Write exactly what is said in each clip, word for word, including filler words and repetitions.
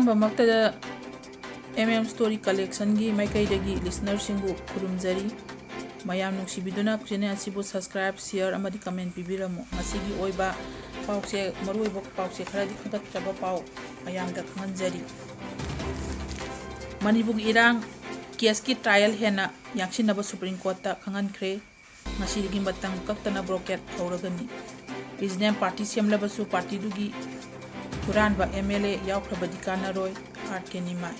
ꯑꯍꯥꯟꯕꯃꯛꯇꯗ M M Story Collectionꯒꯤ ꯃꯥꯏꯀꯩꯗꯒꯤ listenerꯁꯤꯡꯕꯨ ꯈꯨꯔꯨꯝꯖꯔꯤ꯫ ꯃꯌꯥꯝ ꯅꯨꯡꯁꯤꯕꯤꯗꯨꯅ channel ꯑꯁꯤꯕꯨ subscribe, share ꯑꯃꯗꯤ comment ꯄꯤꯕꯤꯔꯝꯃꯨ꯫ ꯃꯁꯤꯒꯤ ꯑꯣꯏꯕ ꯄꯥꯎꯆꯦ, ꯃꯔꯨꯑꯣꯏꯕ ꯄꯥꯎꯆꯦ ꯈꯔꯗꯤ ꯈꯟꯒꯠꯆꯕ ꯄꯥꯎ ꯃꯌꯥꯝꯗ ꯈꯪꯍꯟꯖꯔꯤ꯫ ꯃꯅꯤꯄꯨꯔꯒꯤ ꯏꯔꯥꯡ caseꯀꯤ trial ꯍꯦꯟꯅ ꯌꯥꯡꯁꯤꯟꯅꯕ Supreme Courtꯇ ꯈꯪꯍꯟꯈ꯭ꯔꯦ꯫ ꯉꯁꯤꯗꯒꯤ ꯃꯇꯝ ꯀꯛꯇꯅ blockade ꯍꯧꯔꯒꯅꯤ꯫ Regional party ꯁꯦꯝꯂꯕꯁꯨ partyꯗꯨꯒꯤ ꯍꯨꯔꯥꯟꯕ M L A ꯌꯥꯎꯈ꯭ꯔꯕꯗꯤ ꯀꯥꯟꯅꯔꯣꯏ, R K ꯅꯤꯃꯥꯏ꯫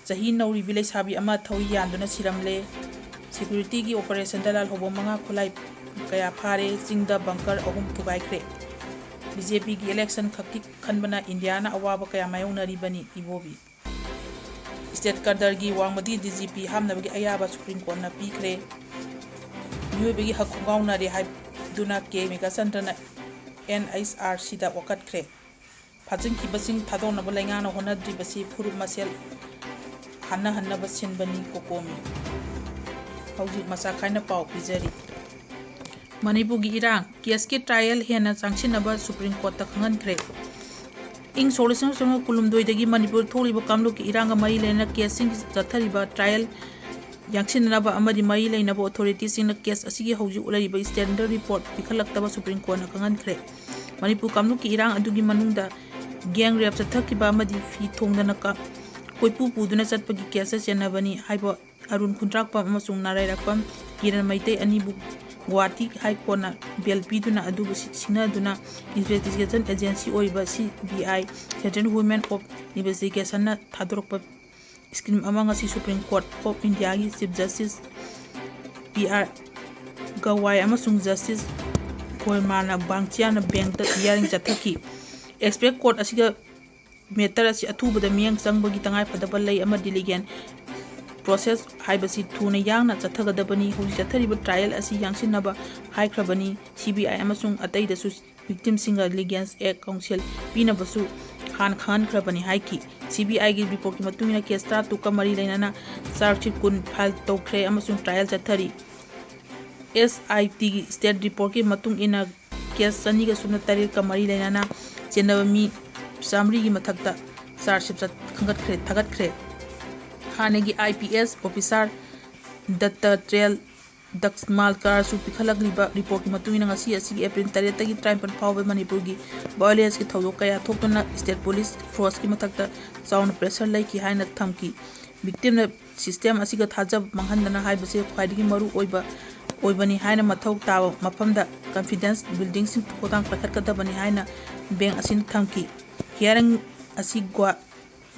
ꯆꯍꯤ ꯅꯧꯔꯤꯕꯤ ꯂꯩꯁꯥꯕꯤ ꯑꯃ ꯊꯧꯔꯤ ꯌꯥꯟꯗꯨꯅ ꯁꯤꯔꯝꯂꯦ꯫ Securityꯒꯤ operationꯗ ꯂꯥꯜꯍꯧꯕ ꯃꯉꯥ ꯈꯨꯠꯂꯥꯏ ꯀꯌꯥ ꯐꯥꯔꯦ꯫ ꯆꯤꯡꯗ bunker ꯑꯍꯨꯝ ꯊꯨꯒꯥꯏꯈ꯭ꯔꯦ꯫ BJPꯒꯤ election ꯈꯛꯀꯤ ꯈꯟꯕꯅ Indiaꯅ ꯑꯋꯥꯕ ꯀꯌꯥ ꯃꯥꯌꯣꯛꯅꯔꯤꯕꯅꯤ, ꯏꯕꯣꯕꯤ꯫ State cadreꯒꯤ ꯋꯥꯡꯃꯗꯤ DGP ꯍꯥꯞꯅꯕꯒꯤ ꯑꯌꯥꯕ Supreme Courtꯅ ꯄꯤꯈ꯭ꯔꯦ꯫ ꯃꯤꯑꯣꯏꯕꯒꯤ ꯍꯛ ꯈꯣꯡꯒꯥꯎꯅꯔꯦ ꯍꯥꯏꯗꯨꯅ K ꯃꯦꯘꯆꯟꯗ꯭ꯔꯅ NHRCꯗ ꯋꯥꯀꯠꯈ꯭ꯔꯦ꯫ ꯐꯥꯖꯤꯟꯈꯤꯕꯁꯤꯡ ꯊꯥꯗꯣꯛꯅꯕ ꯂꯩꯉꯥꯛꯅ ꯍꯣꯠꯅꯗ꯭ꯔꯤꯕꯁꯤ ꯐꯨꯔꯨꯞ ꯃꯁꯦꯜ ꯍꯟꯅꯍꯟꯅꯕ ꯁꯤꯟꯕꯅꯤ, ꯀꯣꯀꯣꯃꯤ꯫ ꯍꯧꯖꯤꯛ ꯃꯆꯥ ꯈꯥꯏꯅ ꯄꯥꯎ ꯄꯤꯖꯔꯤ꯫ ꯃꯅꯤꯄꯨꯔꯒꯤ ꯏꯔꯥꯡ caseꯀꯤ trial ꯍꯦꯟꯅ ꯆꯪꯁꯤꯟꯅꯕ Supreme Courtꯇ ꯈꯪꯍꯟꯈ꯭ꯔꯦ꯫ ꯏꯪ ꯁꯣꯛ ꯂꯤꯁꯤꯡ ꯑꯃ ꯆꯥꯃꯉꯥ ꯀꯨꯟꯍꯨꯝꯗꯣꯏꯗꯒꯤ ꯃꯅꯤꯄꯨꯔ ꯊꯣꯛꯂꯤꯕ ꯀꯥꯡꯂꯨꯞꯀꯤ ꯏꯔꯥꯡꯒ ꯃꯔꯤ ꯂꯩꯅꯅ caseꯁꯤꯡꯒꯤ ꯆꯠꯊꯔꯤꯕ trial ꯌꯥꯡꯁꯤꯟꯅꯅꯕ ꯑꯃꯗꯤ ꯃꯔꯤ ꯂꯩꯅꯕ authorityꯁꯤꯡꯅ case ꯑꯁꯤꯒꯤ ꯍꯧꯖꯤꯛ ꯂꯩꯔꯤꯕ standard report ꯄꯤꯈꯠꯂꯛꯇꯕ Supreme Courtꯅ ꯈꯪꯍꯟꯈ꯭ꯔꯦ꯫ ꯃꯅꯤꯄꯨꯔ ꯀꯥꯡꯂꯨꯞꯀꯤ ꯏꯔꯥꯡ ꯑꯗꯨꯒꯤ ꯃꯅꯨꯡꯗ gang rape ꯆꯠꯊꯈꯤꯕ ꯑꯃꯗꯤ ꯐꯤ ꯊꯣꯡꯗꯅ ꯀ-, ꯀꯣꯏꯄꯨ ꯄꯨꯗꯨꯅ ꯆꯠꯄꯒꯤ caseꯇ ꯆꯦꯟꯅꯕꯅꯤ ꯍꯥꯏꯕ ꯑꯔꯨꯟ ꯈꯨꯟꯗ꯭ꯔꯥꯛꯄꯝ ꯑꯃꯁꯨꯡ ꯅꯥꯔꯥꯏꯔꯥꯛꯄꯝ ꯀꯤꯔꯟ ꯃꯩꯇꯩ ꯑꯅꯤꯕꯨ ꯒꯨꯋꯥꯍꯥꯇꯤ High Courtꯅ bail ꯄꯤꯗꯨꯅ ꯑꯗꯨꯕꯨ ꯁꯤ-, ꯁꯤꯡꯅꯗꯨꯅ investigation agency ꯑꯣꯏꯔꯤꯕ CBI, Central Bureau of Investigationꯅ ꯊꯥꯗꯣꯔꯛꯄ scheme ꯑꯃ ꯉꯁꯤ Supreme Court of Indiaꯒꯤ Chief Justice P R Gavai ꯑꯃꯁꯨꯡ Justice ꯒꯣꯔꯃꯥꯅ ꯕꯥꯡꯆꯤꯌꯥꯅ benchꯇ hearing ꯆꯠꯊꯈꯤ꯫ Expert court ꯑꯁꯤꯒ matter ꯑꯁꯤ ꯑꯊꯨꯕꯗ ꯃꯤꯠꯌꯦꯡ ꯆꯪꯕꯒꯤ ꯇꯉꯥꯏꯐꯗꯕ ꯂꯩ ꯑꯃꯗꯤ legal process ꯍꯥꯏꯕꯁꯤ ꯊꯨꯅ ꯌꯥꯡꯅ ꯆꯠꯊꯒꯗꯕꯅꯤ꯫ ꯍꯧꯖꯤꯛ ꯆꯠꯊꯔꯤꯕ trial ꯑꯁꯤ ꯌꯥꯡꯁꯤꯟꯅꯕ ꯍꯥꯏꯈ꯭ꯔꯕꯅꯤ꯫ CBI ꯑꯃꯁꯨꯡ ꯑꯇꯩꯗꯁꯨ victimꯁꯤꯡꯒ Litigants Act counsel ꯄꯤꯅꯕꯁꯨ ꯍꯥꯟꯅ ꯈꯪꯍꯟꯈ꯭ꯔꯕꯅꯤ ꯍꯥꯏꯈꯤ꯫ CBIꯒꯤ reportꯀꯤ ꯃꯇꯨꯡ ꯏꯟꯅ case ꯇꯔꯥꯇꯔꯨꯛꯀ ꯃꯔꯤ ꯂꯩꯅꯅ charge sheet ꯀꯨꯟ file ꯇꯧꯈ꯭ꯔꯦ ꯑꯃꯁꯨꯡ trial ꯆꯠꯊꯔꯤ꯫ SITꯒꯤ state reportꯀꯤ ꯃꯇꯨꯡ ꯏꯟꯅ case ꯆꯅꯤꯒ ꯁꯨꯞꯅ ꯇꯔꯦꯠꯀ ꯃꯔꯤ ꯂꯩꯅꯅ ꯆꯦꯟꯅꯕ ꯃꯤ ꯆꯥꯃꯔꯤꯒꯤ ꯃꯊꯛꯇ ꯆꯥꯔꯖꯁꯤꯞ ꯆꯠ-, ꯈꯟꯒꯠꯈ꯭ꯔꯦ, ꯊꯥꯒꯠꯈ꯭ꯔꯦ꯫ ꯍꯥꯟꯅꯒꯤ IPS officer ꯗꯠꯇꯇ꯭ꯔꯦꯜ ꯗꯛꯁꯃꯥꯜꯀꯥꯔꯁꯨ ꯄꯤꯈꯠꯂꯛꯂꯤꯕ ꯔꯤꯄꯣꯔꯠꯀꯤ ꯃꯇꯨꯡ ꯏꯟꯅ, ꯉꯁꯤ ꯑꯁꯤꯒꯤ ꯑꯦꯄ꯭ꯔꯤꯜ ꯇꯔꯦꯠꯇꯒꯤ ꯇꯔꯥꯅꯤꯄꯥꯟ ꯐꯥꯎꯕ ꯃꯅꯤꯄꯨꯔꯒꯤ violence ꯀꯤ ꯊꯧꯗꯣꯛ ꯀꯌꯥ ꯊꯣꯛꯇꯨꯅ state police force ꯀꯤ ꯃꯊꯛꯇ ꯆꯥꯎꯅ pressure ꯂꯩꯈꯤ ꯍꯥꯏꯅ ꯊꯝꯈꯤ꯫ Victim ꯅ system ꯑꯁꯤꯒ ꯊꯥꯖꯕ ꯃꯥꯡꯍꯟꯗꯅ ꯍꯥꯏꯕꯁꯦ ꯈ꯭ꯋꯥꯏꯗꯒꯤ ꯃꯔꯨ ꯑꯣꯏꯕ, ꯑꯣꯏꯕꯅꯤ ꯍꯥꯏꯅ ꯃꯊꯧ ꯇꯥꯕ ꯃꯐꯝꯗ confidence building ꯁꯤꯡ ꯈꯣꯡꯊꯥꯡ ꯄꯥꯏꯈꯠꯀꯗꯕꯅꯤ ꯍꯥꯏꯅ bank ꯑꯁꯤꯅ ꯊꯝꯈꯤ꯫ Hearing ꯑꯁꯤ ꯒꯨꯋꯥ-,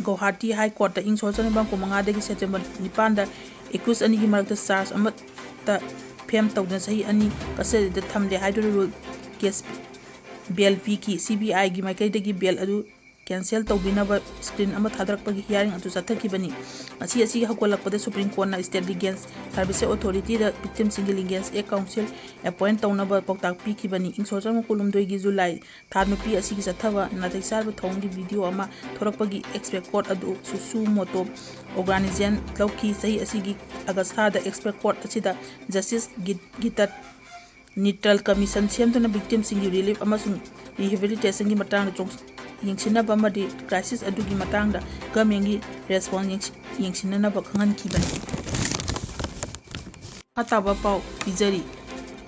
ꯒꯧꯍꯥꯇꯤ High Court ꯇ ꯏꯪ ꯁꯣꯛ ꯆꯥꯝꯃꯔꯤ ꯆꯅꯤꯄꯥꯟ ꯀꯨꯟꯃꯉꯥꯗꯒꯤ September ꯅꯤꯄꯥꯟꯗ accused ꯑꯅꯤꯒꯤ ꯃꯔꯛꯇ charge ꯑꯃꯠꯇ frame ꯇꯧꯗꯅ ꯆꯍꯤ ꯑꯅꯤ custody ꯗ ꯊꯝꯂꯦ ꯍꯥꯏꯗꯨꯅ rule case bail ꯄꯤꯈꯤ꯫ CBI ꯒꯤ ꯃꯥꯏꯀꯩꯗꯒꯤ bail ꯑꯗꯨ cancel ꯇꯧꯕꯤꯅꯕ screen ꯑꯃ ꯊꯥꯗꯔꯛꯄꯒꯤ hearing ꯑꯗꯨ ꯆꯠꯊꯈꯤꯕꯅꯤ꯫ ꯉꯁꯤ ꯑꯁꯤꯒꯤ ꯍꯧꯒꯠꯂꯛꯄꯗ Supreme Court ꯅ state litigants services authority ꯗ victim ꯁꯤꯡꯒꯤ litigants act counsel appoint ꯇꯧꯅꯕ ꯄꯥꯎꯇꯥꯛ ꯄꯤꯈꯤꯕꯅꯤ꯫ ꯏꯪ ꯁꯣꯛ ꯆꯥꯝꯃꯔꯤ ꯀꯨꯟꯍꯨꯝꯗꯣꯏꯒꯤ July ꯊꯥ ꯅꯨꯄꯤ ꯑꯁꯤꯒꯤ ꯆꯠꯊꯕ ꯅꯥꯇꯩ ꯆꯥꯗꯕ ꯊꯧꯑꯣꯡꯒꯤ video ꯑꯃ ꯊꯣꯔꯛꯄꯒꯤ expert court ꯑꯗꯨ suo motu organization ꯂꯧꯈꯤ꯫ ꯆꯍꯤ ꯑꯁꯤꯒꯤ August ꯊꯥꯗ expert court ꯑꯁꯤꯗ Justice ꯒꯤ-, ꯒꯤꯇꯠ ꯅꯤꯇꯜ commission ꯁꯦꯝꯗꯨꯅ victim ꯁꯤꯡꯒꯤ relief ꯑꯃꯁꯨꯡ rehabilitation ꯒꯤ ꯃꯇꯥꯡꯗ ꯆꯣꯡ-, ꯌꯦꯡꯁꯤꯟꯅꯕ ꯑꯃꯗꯤ crisis ꯑꯗꯨꯒꯤ ꯃꯇꯥꯡꯗ government ꯀꯤ response ꯌꯦꯡꯁꯤ-, ꯌꯦꯡꯁꯤꯟꯅꯅꯕ ꯈꯪꯍꯟꯈꯤꯕꯅꯤ꯫ ꯃꯈꯥ ꯇꯥꯕ ꯄꯥꯎ ꯄꯤꯖꯔꯤ꯫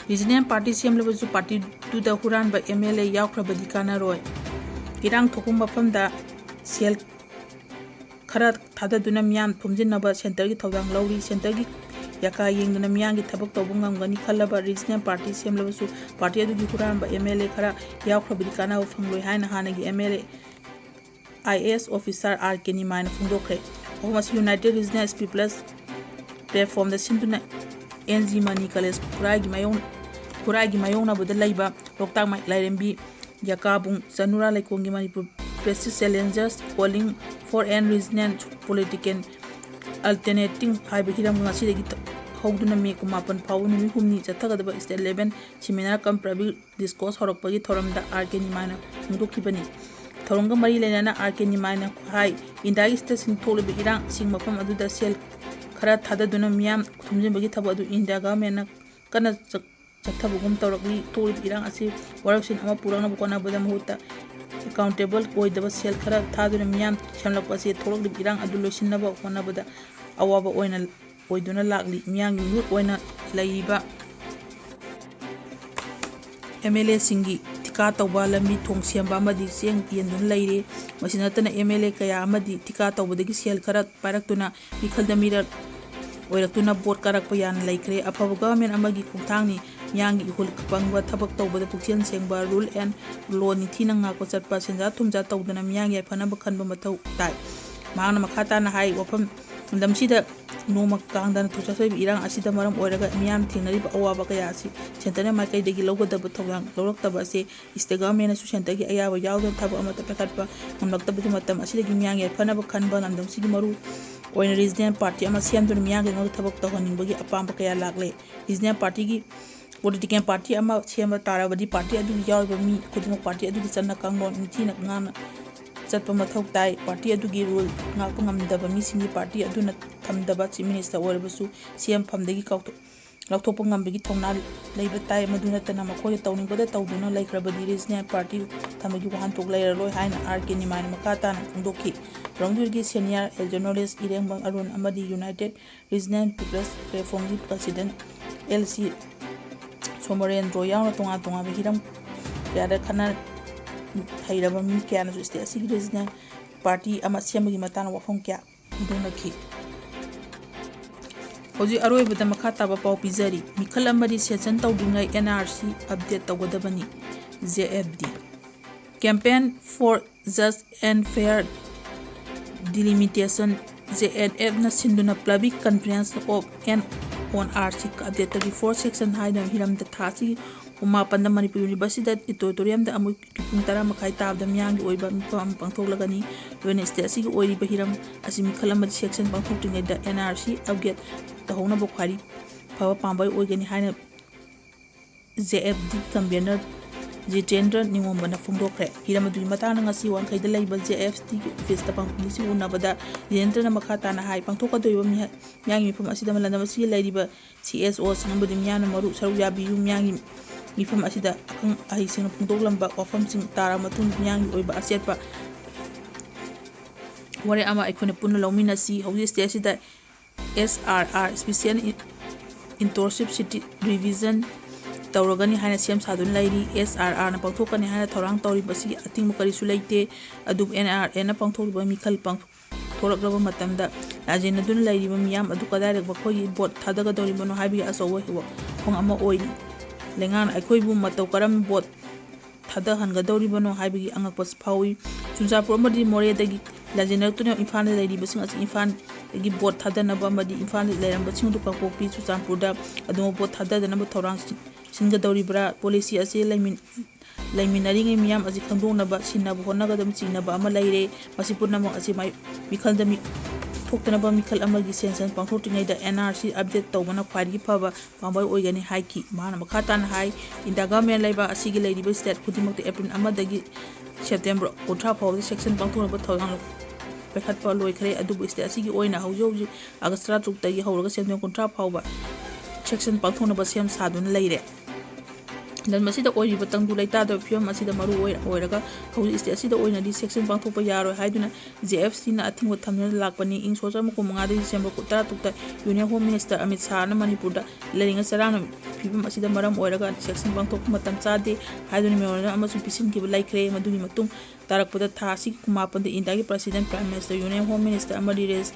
Regional party ꯁꯦꯝꯂꯕꯁꯨ party ꯗꯨꯗ ꯍꯨꯔꯥꯟꯕ MLA ꯌꯥꯎꯈ꯭ꯔꯕꯗꯤ ꯀꯥꯟꯅꯔꯣꯏ꯫ ꯏꯔꯥꯡ ꯊꯣꯛꯄ ꯃꯐꯝꯗ ꯁꯦꯜ ꯈꯔ ꯊꯥꯗꯗꯨꯅ ꯃꯤꯌꯥꯝ ꯊꯣꯝꯖꯤꯟꯅꯕ centre ꯒꯤ ꯊꯧꯗꯥꯡ ꯂꯧꯔꯤ꯫ Centre ꯒꯤ ꯌꯥꯀꯥ ꯌꯦꯡꯗꯨꯅ ꯃꯤꯌꯥꯝꯒꯤ ꯊꯕꯛ ꯇꯧꯕ ꯉꯝꯒꯅꯤ ꯈꯜꯂꯕ regional party ꯁꯦꯝꯂꯕꯁꯨ party ꯑꯗꯨꯒꯤ ꯍꯨꯔꯥꯟꯕ MLA ꯈꯔ ꯌꯥꯎꯈ꯭ꯔꯕꯗꯤ ꯀꯥꯟꯅꯕ ꯐꯪꯂꯣꯏ ꯍꯥꯏꯅ ꯍꯥꯟꯅꯒꯤ MLA IAS officer R K ꯅꯤꯃꯥꯏꯅ ꯐꯣꯡꯗꯣꯛꯈ꯭ꯔꯦ꯫ ꯋꯥꯐꯝ ꯑꯁꯤ United Regional People's Platform ꯗ ꯁꯤꯟꯗꯨꯅ N G ꯃꯅꯤ College ꯈꯨꯔꯥꯏꯒꯤ ꯃꯥꯌꯣꯛ-, ꯈꯨꯔꯥꯏꯒꯤ ꯃꯥꯌꯣꯛꯅꯕꯗ ꯂꯩꯕ ꯂꯣꯛꯇꯥꯛ ꯃꯥꯏ-, ꯂꯥꯏꯔꯦꯝꯕꯤ ꯌꯥꯀꯥꯕꯨꯡ ꯆꯅꯨꯔꯥ ꯂꯩꯀꯣꯟꯒꯤ Manipur Prestige Challengers Calling for an Regional Political Alternative ꯍꯥꯏꯕ ꯍꯤꯔꯝ ꯉꯁꯤꯗꯒꯤ ꯊ-, ꯍꯧꯗꯨꯅ May ꯀꯨꯟꯃꯥꯄꯟ ꯐꯥꯎꯕ ꯅꯨꯃꯤꯠ ꯍꯨꯝꯅꯤ ꯆꯠꯊꯒꯗꯕ state level seminar cum public discourse ꯍꯧꯔꯛꯄꯒꯤ ꯊꯧꯔꯝꯗ R K ꯅꯤꯃꯥꯏꯅ ꯐꯣꯡꯗꯣꯛꯈꯤꯕꯅꯤ꯫ ꯊꯧꯔꯝꯒ ꯃꯔꯤ ꯂꯩꯅꯅ R K ꯅꯤꯃꯥꯏꯅ ꯍꯥꯏ, ꯏꯟꯗꯤꯌꯥꯒꯤ state ꯁꯤꯡ ꯊꯣꯛꯂꯤꯕ ꯏꯔꯥꯡꯁꯤꯡ ꯃꯐꯝ ꯑꯗꯨꯗ ꯁꯦꯜ ꯈꯔ ꯊꯥꯗꯗꯨꯅ ꯃꯤꯌꯥꯝ ꯊꯣꯝꯖꯤꯟꯕꯒꯤ ꯊꯕꯛ ꯑꯗꯨ ꯏꯟꯗꯤꯌꯥ government ꯅ ꯀꯟꯅ ꯆ-, ꯆꯠꯊꯕꯒꯨꯝ ꯇꯧꯔꯛꯂꯤ꯫ ꯊꯣꯛꯂꯤꯕ ꯏꯔꯥꯡ ꯑꯁꯤ ꯋꯥꯔꯛꯁꯤꯟ ꯑꯃ ꯄꯨꯔꯛꯅꯕ ꯍꯣꯠꯅꯕꯗ ꯃꯍꯨꯠꯇ ꯑꯦꯀꯥꯎꯟꯇꯦꯕꯜ ꯑꯣꯏꯗꯕ ꯁꯦꯜ ꯈꯔ ꯊꯥꯗꯨꯅ ꯃꯤꯌꯥꯝ ꯁꯦꯝꯂꯛꯄ ꯑꯁꯤ ꯊꯣꯛꯂꯛꯂꯤꯕ ꯏꯔꯥꯡ ꯑꯗꯨ ꯂꯣꯏꯁꯤꯟꯅꯕ ꯍꯣꯠꯅꯕꯗ ꯑꯋꯥꯕ ꯑꯣꯏꯅ ꯑꯣꯏꯗꯨꯅ ꯂꯥꯛꯂꯤ꯫ ꯃꯤꯌꯥꯝꯒꯤ ꯃꯤꯍꯨꯠ ꯑꯣꯏꯅ ꯂꯩꯔꯤꯕ ꯑꯦꯝ ꯑꯦꯜ ꯑꯦꯁꯤꯡꯒꯤ ꯊꯤꯀꯥ ꯇꯧꯕ, ꯂꯝꯕꯤ ꯊꯣꯡ ꯁꯦꯝꯕ ꯑꯃꯗꯤ ꯆꯦꯡ ꯌꯦꯟꯗꯨꯅ ꯂꯩꯔꯦ꯫ ꯃꯁꯤ ꯅꯠꯇꯅ ꯑꯦꯝ ꯑꯦꯜ ꯑꯦ ꯀꯌꯥ ꯑꯃꯗꯤ ꯊꯤꯀꯥ ꯇꯧꯕꯗꯒꯤ ꯁꯦꯜ ꯈꯔ ꯄꯥꯏꯔꯛꯇꯨꯅ ꯃꯤꯈꯜꯗ ꯃꯤꯔꯛ ꯑꯣꯏꯔꯛꯇꯨꯅ ꯚꯣꯠ ꯀꯥꯔꯛꯄ ꯌꯥꯅ ꯂꯩꯈ꯭ꯔꯦ꯫ ꯑꯐꯕ ꯒꯚꯔꯟꯃꯦꯟ ꯑꯃꯒꯤ ꯈꯣꯡꯊꯥꯡꯅꯤ꯫ ꯃꯤꯌꯥꯝꯒꯤ ꯏꯍꯨꯜ ꯄꯪꯕ, ꯊꯕꯛ ꯇꯧꯕꯗ ꯄꯨꯛꯆꯦꯜ ꯁꯦꯡꯕ, ꯔꯨꯜ ꯑꯦꯟ ꯂꯣ ꯅꯤꯡꯊꯤꯅ ꯉꯥꯛꯄ ꯆꯠꯄ, ꯁꯦꯟꯖꯥ ꯊꯨꯝꯖꯥ ꯇꯧꯗꯅ ꯃꯤꯌꯥꯝꯒꯤ ꯌꯥꯏꯐꯅꯕ ꯈꯟꯕ ꯃꯊꯧ ꯇꯥꯏ꯫ ꯃꯍꯥꯛꯅ ꯃꯈꯥ ꯇꯥꯅ ꯍꯥꯏ, ꯋꯥꯐꯝ ꯂꯝꯗꯝꯁꯤꯗ ꯅꯣꯡꯃ ꯀꯥꯡꯗꯅ ꯊꯣꯛꯆꯜꯂꯛꯂꯤꯕ ꯏꯔꯥꯡ ꯑꯁꯤꯗ ꯃꯔꯝ ꯑꯣꯏꯔꯒ ꯃꯤꯌꯥꯝ ꯊꯦꯡꯅꯔꯤꯕ ꯑꯋꯥꯕ ꯀꯌꯥ ꯑꯁꯤ ꯁꯦꯟꯇꯔꯅ ꯃꯥꯏꯀꯩꯗꯒꯤ ꯂꯧꯒꯗꯕ ꯊꯧꯗꯥꯡ ꯂꯧꯔꯛꯇꯕ ꯑꯁꯤ ꯏꯁꯇꯦꯠ ꯒꯚꯔꯟꯃꯦꯟꯅꯁꯨ ꯁꯦꯟꯇꯔꯒꯤ ꯑꯌꯥꯕ ꯌꯥꯎꯗꯅ ꯊꯕꯛ ꯑꯃꯠꯇ ꯄꯥꯏꯈꯠꯄ ꯉꯝꯂꯛꯇꯕꯒꯤ ꯃꯇꯝ ꯑꯁꯤꯗꯒꯤ ꯃꯤꯌꯥꯝꯒꯤ ꯌꯥꯏꯐꯅꯕ ꯈꯟꯕ ꯂꯝꯗꯝꯁꯤꯒꯤ ꯃꯔꯨ ꯑꯣꯏꯅ ꯔꯤꯖꯅꯦꯜ ꯄꯥꯔꯇꯤ ꯑꯃ ꯁꯦꯝꯗꯨꯅ ꯃꯤꯌꯥꯝꯒꯤꯗꯃꯛꯇ ꯊꯕꯛ ꯇꯧꯍꯟꯅꯤꯡꯕꯒꯤ ꯑꯄꯥꯝꯕ ꯀꯌꯥ ꯂꯥꯛꯂꯦ꯫ ꯔꯤꯖꯅꯦꯜ ꯄꯥꯔꯇꯤꯒꯤ ꯄꯣꯂꯤꯇꯤꯀꯦꯜ ꯄꯥꯔꯇꯤ ꯑꯃ ꯁꯦꯝꯕ ꯇꯥꯔꯕꯗꯤ ꯄꯥꯔꯇꯤ ꯑꯗꯨꯒꯤ ꯌꯥꯎꯔꯤꯕ ꯃꯤ ꯈꯨꯗꯤꯡꯃꯛ ꯄꯥꯔꯇꯤ ꯑꯗꯨꯒꯤ ꯆꯠꯅ ꯀꯥꯡꯂꯣꯟ ꯅꯤꯡꯊꯤꯅ ꯉꯥꯛꯅ ꯆꯠꯄ ꯃꯊꯧ ꯇꯥꯏ꯫ ꯄꯥꯔꯇꯤ ꯑꯗꯨꯒꯤ ꯔꯨꯜ ꯉꯥꯛꯄ ꯉꯝꯗꯕ ꯃꯤꯁꯤꯡꯒꯤ ꯄꯥꯔꯇꯤ ꯑꯗꯨꯅ ꯊꯝꯗꯕ ꯆꯤꯐ ꯃꯤꯅꯤꯁꯇꯔ ꯑꯣꯏꯔꯕꯁꯨ ꯁꯤ ꯑꯦꯝ ꯐꯝꯗꯒꯤ ꯀꯥꯎꯊꯣꯛ-, ꯂꯧꯊꯣꯛꯄ ꯉꯝꯕꯒꯤ ꯊꯧꯅꯥ ꯂꯩꯕ ꯇꯥꯏ꯫ ꯃꯗꯨ ꯅꯠꯇꯅ ꯃꯈꯣꯏꯅ ꯇꯧꯅꯤꯡꯕꯗ ꯇꯧꯗꯨꯅ ꯂꯩꯈ꯭ꯔꯕꯗꯤ ꯔꯤꯖꯅꯦꯜ ꯄꯥꯔꯇꯤ ꯊꯝꯕꯒꯤ ꯋꯥꯍꯟꯊꯣꯛ ꯂꯩꯔꯔꯣꯏ ꯍꯥꯏꯅ ꯑꯥꯔ ꯀꯦ ꯅꯤꯃꯥꯅꯤ ꯃꯈꯥ ꯇꯥꯅ ꯐꯣꯡꯗꯣꯛꯈꯤ꯫ ꯊꯧꯔꯝꯗꯨꯒꯤ ꯁꯦꯅꯤꯌꯔ ꯖꯔꯅꯦꯂꯤꯁ ꯏꯔꯦꯡꯕꯝ ꯑꯔꯨꯟ ꯑꯃꯗꯤ ꯌꯨꯅꯥꯏꯇꯦꯠ ꯔꯤꯖꯅꯦꯜ ꯄꯤꯄꯜꯁ ꯄ꯭ꯂꯦꯠꯐꯣꯝꯒꯤ ꯄ꯭ꯔꯁꯤꯗꯦꯟ ꯑꯦꯜ ꯁꯤ ꯁꯣꯃꯔꯦꯟꯗ꯭ꯔꯣ ꯌꯥꯎꯅ ꯇꯣꯉꯥꯟ ꯇꯣꯉꯥꯟꯕ ꯍꯤꯔꯝ ꯀꯌꯥꯗ ꯈꯟꯅ ꯍꯩꯔꯕ ꯃꯤ ꯀꯌꯥꯅꯁꯨ ꯏꯁꯇꯦꯠ ꯑꯁꯤꯒꯤ ꯔꯤꯖꯅꯦꯜ ꯄꯥꯔꯇꯤ ꯑꯃ ꯁꯦꯝꯕꯒꯤ ꯃꯇꯥꯡꯗ ꯋꯥꯐꯝ ꯀꯌꯥ ꯐꯣꯡꯗꯣꯛꯅꯈꯤ꯫ ꯍꯧꯖꯤꯛ ꯑꯔꯣꯏꯕꯗ ꯃꯈꯥ ꯇꯥꯕ ꯄꯥꯎ ꯄꯤꯖꯔꯤ꯫ ꯃꯤꯈꯜ ꯑꯃꯗꯤ ꯁꯦꯁꯟ ꯇꯧꯗ꯭ꯔꯤꯉꯩ ꯑꯦꯟ ꯑꯥꯔ ꯁꯤ ꯑꯞꯗꯦꯠ ꯇꯧꯒꯗꯕꯅꯤ꯫ J F D. Campaign for Just and Fair Delimitation, J N ꯑꯦꯐꯅ ꯁꯤꯟꯗꯨꯅ Public Conference of and on R C update thirty four section ꯍꯥꯏꯅ ꯍꯤꯔꯝꯗ ꯊꯥ ꯑꯁꯤꯒꯤ ꯄꯨꯡ ꯃꯥꯄꯟꯗ ꯃꯅꯤꯄꯨꯔ ꯌꯨꯅꯤꯚꯔꯁꯤꯇꯤꯗ ꯑꯣꯗꯤꯇꯣꯔꯤꯌꯝꯗ ꯑꯃꯨꯛ ꯄꯨꯡ ꯇꯔꯥ ꯃꯈꯥꯏ ꯇꯥꯕꯗ ꯃꯤꯌꯥꯝꯒꯤ ꯑꯣꯏꯕ ꯃꯤꯐꯝ ꯑꯃ ꯄꯥꯡꯊꯣꯛꯂꯒꯅꯤ꯫ ꯂꯣꯏꯅ ꯏꯁꯇꯦꯠ ꯑꯁꯤꯒꯤ ꯑꯣꯏꯔꯤꯕ ꯍꯤꯔꯝ ꯑꯁꯤ ꯃꯤꯈꯜ ꯑꯃꯗꯤ ꯁꯦꯁꯟ ꯄꯥꯡꯊꯣꯛꯇ꯭ꯔꯤꯉꯩꯗ ꯑꯦꯟ ꯑꯥꯔ ꯁꯤ ꯑꯞꯗꯦꯠ ꯇꯧꯍꯧꯅꯕ ꯈ꯭ꯋꯥꯏꯗꯒꯤ ꯐꯕ ꯄꯥꯝꯕꯩ ꯑꯣꯏꯒꯅꯤ ꯍꯥꯏꯅ J F D convener Jitendra ꯅꯤꯉꯣꯝꯕꯅ ꯐꯣꯡꯗꯣꯛꯈ꯭ꯔꯦ꯫ ꯍꯤꯔꯝ ꯑꯗꯨꯒꯤ ꯃꯇꯥꯡꯗ ꯉꯁꯤ ꯋꯥꯡꯈꯩꯗ ꯂꯩꯕ ꯖꯦ ꯑꯦꯐ ꯗꯤꯒꯤ ꯑꯣꯐꯤꯁꯇ ꯄꯥꯡꯊꯣꯛꯂꯤꯁꯤꯡ ꯎꯅꯕꯗ ꯖꯤꯇꯦꯟꯗ꯭ꯔꯅ ꯃꯈꯥ ꯇꯥꯅ ꯍꯥꯏ, ꯄꯥꯡꯊꯣꯛꯀꯗꯧꯔꯤꯕ ꯃꯤꯍ-, ꯃꯤꯌꯥꯝꯒꯤ ꯃꯤꯐꯝ ꯑꯁꯤꯗ ꯂꯝꯗꯝ ꯑꯁꯤꯒꯤ ꯂꯩꯔꯤꯕ ꯁꯤ ꯑꯦꯁ ꯑꯣꯁꯤꯡ ꯑꯃꯗꯤ ꯃꯤꯌꯥꯝꯅ ꯃꯔꯨ ꯁꯔꯨꯛ ꯌꯥꯕꯤꯌꯨ꯫ ꯃꯤꯌꯥꯝꯒꯤ ꯃꯤꯐꯝ ꯑꯁꯤꯗ ꯑꯈꯪ ꯑꯍꯩꯁꯤꯡꯅ ꯐꯣꯡꯗꯣꯛꯂꯝꯕ ꯋꯥꯐꯝꯁꯤꯡ ꯇꯥꯔꯕ ꯃꯇꯨꯡ ꯃꯤꯌꯥꯝꯒꯤ ꯑꯣꯏꯕ ꯑꯆꯦꯠꯄ ꯋꯥꯔꯦꯞ ꯑꯃ ꯑꯩꯈꯣꯏꯅ ꯄꯨꯟꯅ ꯂꯧꯃꯤꯟꯅꯁꯤ꯫ ꯍꯧꯖꯤꯛ state ꯑꯁꯤꯗ S R R, Special Intrusive City Revision, ꯇꯧꯔꯒꯅꯤ ꯍꯥꯏꯅ ꯁꯦꯝ ꯁꯥꯗꯨꯅ ꯂꯩꯔꯤ꯫ S R R ꯅ ꯄꯥꯡꯊꯣꯛꯀꯅꯤ ꯍꯥꯏꯅ ꯊꯧꯔꯥꯡ ꯇꯧꯔꯤꯕꯁꯤꯒꯤ ꯑꯊꯤꯡꯕ ꯀꯔꯤꯁꯨ ꯂꯩꯇꯦ꯫ ꯑꯗꯨꯕꯨ N R N ꯅ ꯄꯥꯡꯊꯣꯛꯂꯤꯕ ꯃꯤꯈꯜ ꯄꯥꯡ-, ꯊꯣꯔꯛꯂꯕ ꯃꯇꯝꯗ ꯂꯥꯟꯖꯦꯟꯅꯗꯨꯅ ꯂꯩꯔꯤꯕ ꯃꯤꯌꯥꯝ ꯑꯗꯨ ꯀꯗꯥꯏꯗ ꯃꯈꯣꯏꯒꯤ vote ꯊꯥꯗꯒꯗꯧꯔꯤꯕꯅꯣ ꯍꯥꯏꯕꯒꯤ ꯑꯆꯧꯕ ꯋꯥꯐꯝ ꯑꯃ ꯑꯣꯏꯔꯤ꯫ ꯂꯩꯉꯥꯛꯅ ꯑꯩꯈꯣꯏꯕꯨ ꯃꯇꯧ ꯀꯔꯝ vote ꯊꯥꯗꯍꯟꯒꯗꯧꯔꯤꯕꯅꯣ ꯍꯥꯏꯕꯒꯤ ꯑꯉꯛꯄ ꯐꯥꯎꯏ꯫ ꯆꯨꯔꯆꯥꯟꯄꯨꯔ ꯑꯃꯗꯤ ꯃꯣꯔꯦꯗꯒꯤ ꯂꯥꯟꯖꯦꯟꯅꯔꯛꯇꯨꯅ ꯏꯝꯐꯥꯜꯗ ꯂꯩꯔꯤꯕꯁꯤꯡ ꯑꯁꯤ ꯏꯝꯐꯥꯜꯗꯒꯤ vote ꯊꯥꯗꯅꯕ ꯑꯃꯗꯤ ꯏꯝꯐꯥꯜꯗ ꯂꯩꯔꯝꯕꯁꯤꯡ ꯑꯗꯨ ꯀꯥꯡꯄꯣꯛꯄꯤ, ꯆꯨꯔꯆꯥꯟꯄꯨꯔꯗ ꯑꯗꯨꯃꯛ vote ꯊꯥꯗꯗꯅꯕ ꯊꯧꯔꯥꯡ ꯁꯤ-, ꯁꯤꯟꯒꯗꯧꯔꯤꯕ꯭ꯔꯥ? Policy ꯑꯁꯤ ꯂꯩꯃꯤꯟ-, ꯂꯩꯃꯤꯟꯅꯔꯤꯉꯩ ꯃꯤꯌꯥꯝ ꯑꯁꯤ ꯈꯪꯗꯣꯛꯅꯕ ꯁꯤꯟꯅꯕ ꯍꯣꯠꯅꯒꯗꯕ ꯆꯤꯡꯅꯕ ꯑꯃ ꯂꯩꯔꯦ꯫ ꯃꯁꯤ ꯄꯨꯝꯅꯃꯛ ꯑꯁꯤ ꯃꯥꯏ-, ꯃꯤꯈꯜꯗ ꯃꯤ-, ꯊꯣꯛꯇꯅꯕ ꯃꯤꯈꯜ ꯑꯃꯒꯤ ꯁꯦꯟꯁꯟ ꯄꯥꯡꯊꯣꯛꯇ꯭ꯔꯤꯉꯩꯗ N R C update ꯇꯧꯕꯅ ꯈ꯭ꯋꯥꯏꯗꯒꯤ ꯐꯕ ꯄꯥꯝꯕꯩ ꯑꯣꯏꯒꯅꯤ ꯍꯥꯏꯈꯤ꯫ ꯃꯍꯥꯛꯅ ꯃꯈꯥ ꯇꯥꯅ ꯍꯥꯏ, ꯏꯟꯗꯤꯌꯥ government ꯂꯩꯕꯥꯛ ꯑꯁꯤꯒꯤ ꯂꯩꯔꯤꯕ state ꯈꯨꯗꯤꯡꯃꯛꯇ April ꯑꯃꯗꯒꯤ September ꯀꯨꯟꯊ꯭ꯔꯥ ꯐꯥꯎꯕꯗ session ꯄꯥꯡꯊꯣꯛꯅꯕ ꯊꯧꯔꯥꯡ ꯄꯥꯏꯈꯠꯄ ꯂꯣꯏꯈ꯭ꯔꯦ, ꯑꯗꯨꯕꯨ state ꯑꯁꯤꯒꯤ ꯑꯣꯏꯅ ꯍꯧꯖꯤꯛ ꯍꯧꯖꯤꯛ August ꯇꯔꯥꯇꯔꯨꯛꯇꯒꯤ ꯍꯧꯔꯒ September ꯀꯨꯟꯊ꯭ꯔꯥ ꯐꯥꯎꯕ session ꯄꯥꯡꯊꯣꯛꯅꯕ ꯁꯦꯝ ꯁꯥꯗꯨꯅ ꯂꯩꯔꯦ꯫ ꯂꯝ ꯑꯁꯤꯗ ꯑꯣꯏꯔꯤꯕ ꯇꯪꯗꯨ ꯂꯩꯇꯥꯗꯕ ꯐꯤꯕꯝ ꯑꯁꯤꯗ ꯃꯔꯨ ꯑꯣꯏ-, ꯑꯣꯏꯔꯒ ꯍꯧꯖꯤꯛ state ꯑꯁꯤꯗ ꯑꯣꯏꯅꯗꯤ session ꯄꯥꯡꯊꯣꯛꯄ ꯌꯥꯔꯣꯏ ꯍꯥꯏꯗꯨꯅ J F C ꯅ ꯑꯊꯤꯡꯕ ꯊꯝꯗꯨꯅ ꯂꯥꯛꯄꯅꯤ꯫ ꯏꯪ ꯁꯣꯛ ꯆꯥꯝꯃ ꯀꯨꯟꯃꯉꯥꯗꯒꯤ December ꯇꯔꯥꯇꯔꯨꯛꯇ Union Home Minister Amit ꯁꯥꯍꯅ ꯃꯅꯤꯄꯨꯔꯗ ꯂꯩꯔꯤꯉꯩ ꯆꯔꯥꯡꯅꯕ ꯐꯤꯕꯝ ꯑꯁꯤꯗ ꯃꯔꯝ ꯑꯣꯏꯔꯒ session ꯄꯥꯡꯊꯣꯛꯄ ꯃꯇꯝ ꯆꯥꯗꯦ ꯍꯥꯏꯗꯨꯅ memorandum ꯑꯃꯁꯨ ꯄꯤꯁꯤꯟꯈꯤꯕ ꯂꯩꯈ꯭ꯔꯦ꯫ ꯃꯗꯨꯒꯤ ꯃꯇꯨꯡ ꯇꯥꯔꯛꯄꯗ ꯊꯥ ꯑꯁꯤꯒꯤ ꯀꯨꯟꯃꯥꯄꯟꯗ ꯏꯟꯗꯤꯌꯥꯒꯤ President, Prime Minister, Union Home Minister ꯑꯃꯗꯤ Regis-,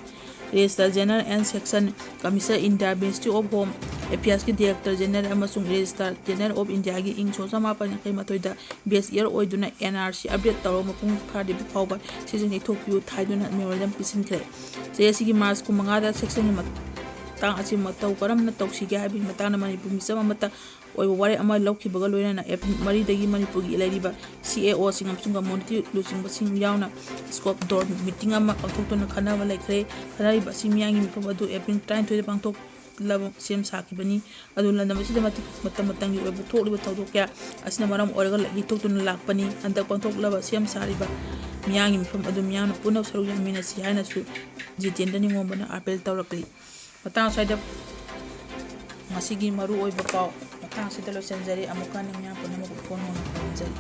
Registrar General and Section Commissioner, India Ministry of Home Affairs ꯀꯤ Director General ꯑꯃꯁꯨꯡ Registrar General of India ꯒꯤ ꯏꯪ ꯁꯣꯛ ꯆꯥꯃꯥꯄꯟ ꯌꯥꯡꯈꯩ ꯃꯥꯊꯣꯏꯗ base year ꯑꯣꯏꯗꯨꯅ N R C update ꯇꯧꯔꯕ ꯃꯄꯨꯡ ꯐꯥꯗ꯭ꯔꯤꯕ ꯐꯥꯎꯕ session ꯌꯩꯊꯣꯛꯄꯤꯌꯨ ꯍꯥꯏꯗꯨꯅ memorandum ꯄꯤꯁꯤꯟꯈ꯭ꯔꯦ꯫ ꯆꯍꯤ ꯑꯁꯤꯒꯤ March ꯀꯨꯟꯃꯉꯥꯗ session ꯒꯤ ꯃꯇꯥꯡ ꯑꯁꯤ ꯃꯇꯧ ꯀꯔꯝꯅ ꯇꯧꯁꯤꯒꯦ ꯍꯥꯏꯕꯒꯤ ꯃꯇꯥꯡꯗ ꯃꯅꯤꯄꯨꯔ ꯃꯤꯆꯝ ꯑꯃꯠꯇ ꯑꯣꯏꯕ ꯋꯥꯔꯦꯞ ꯑꯃ ꯂꯧꯈꯤꯕꯒ ꯂꯣꯏꯅꯅ April ꯃꯔꯤꯗꯒꯤ ꯃꯅꯤꯄꯨꯔꯒꯤ ꯂꯩꯔꯤꯕ C A O ꯁꯤꯡ ꯑꯃꯁꯨꯡ community ꯂꯨꯆꯤꯡꯕꯁꯤꯡ ꯌꯥꯎꯅ scope door meeting ꯑꯃ ꯄꯥꯡꯊꯣꯛꯇꯨꯅ ꯈꯟꯅꯕ ꯂꯩꯈ꯭ꯔꯦ꯫ ꯈꯟꯅꯔꯤꯕ ꯑꯁꯤ ꯃꯤꯌꯥꯝꯒꯤ ꯃꯤꯐꯝ ꯑꯗꯨ April ꯇꯔꯥꯅꯤꯊꯣꯏꯗ ꯄꯥꯡꯊꯣꯛꯂꯕ ꯁꯦꯝ ꯁꯥꯈꯤꯕꯅꯤ꯫ ꯑꯗꯨ ꯂꯝꯗꯝ ꯑꯁꯤꯗ ꯃꯇꯤꯛ-, ꯃꯇꯝ ꯃꯇꯝꯒꯤ ꯑꯣꯏꯕ ꯊꯣꯛꯂꯤꯕ ꯊꯧꯗꯣꯛ ꯀꯌꯥ ꯑꯁꯤꯅ ꯃꯔꯝ ꯑꯣꯏꯔꯒ ꯌꯩꯊꯣꯛꯇꯨꯅ ꯂꯥꯛꯄꯅꯤ꯫ ꯍꯟꯗꯛ ꯄꯥꯡꯊꯣꯛꯂꯕ ꯁꯦꯝ ꯁꯥꯔꯤꯕ ꯃꯤꯌꯥꯝꯒꯤ ꯃꯤꯐꯝ ꯑꯗꯨ ꯃꯤꯌꯥꯝꯅ ꯄꯨꯟꯅ ꯁꯔꯨꯛ ꯌꯥꯃꯤꯟꯅꯁꯤ ꯍꯥꯏꯅꯁꯨ ꯖꯤꯇꯦꯟꯗ꯭ꯔ ꯅꯤꯡꯉꯣꯝꯕꯅ appeal ꯇꯧꯔꯛꯂꯤ꯫ ꯃꯇꯥꯡ ꯑꯁ꯭ꯋꯥꯏꯗ ꯉꯁꯤꯒꯤ ꯃꯔꯨ ꯑꯣꯏꯕ ꯄꯥꯎ ꯃꯇꯥꯡ ꯑꯁꯤꯗ ꯂꯣꯏꯁꯤꯟꯖꯔꯦ꯫ ꯑꯃꯨꯛꯀ ꯍꯟꯅ ꯃꯤꯌꯥꯝ ꯄꯨꯝꯅꯃꯛꯄꯨ ꯏꯀꯣꯟ ꯅꯧꯅ ꯈꯨꯔꯨꯝꯖꯔꯤ꯫